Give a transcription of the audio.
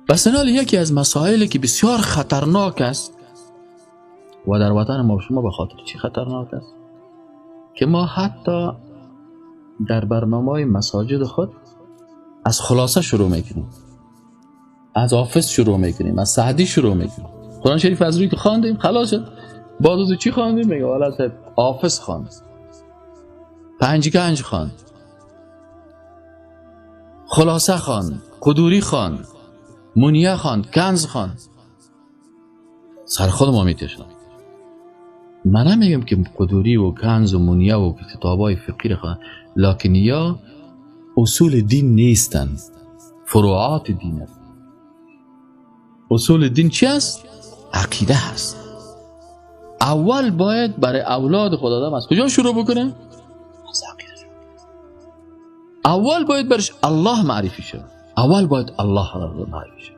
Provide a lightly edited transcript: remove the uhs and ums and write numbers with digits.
پس یکی از مسائلی که بسیار خطرناک است و در وطن ما شما به خاطر چی خطرناک است که ما حتی در برنامه مساجد خود از خلاصه شروع میکنیم، از حافظ شروع میکنیم، از سعدی شروع میکنیم. قرآن شریف از روی که خواندیم خلاص شد. بعد از چی خواندیم؟ میگه والا صاحب حافظ خواند، پنج گنج خواند، خلاصه خواند، قدوری خواند، منیه خواند، کنز خواند. سر خود ما میتشم. من نمیگم که قدوری و کنز و منیه و کتابای فقهی خواند، لکن یا اصول دین نیستند، فروعات دین است. اصول دین چی است؟ عقیده هست. اول باید برای اولاد خود آدم از کجا شروع بکنه؟ از عقیده. اول باید برش الله معرفی شد. اول باید الله را معرفی شد.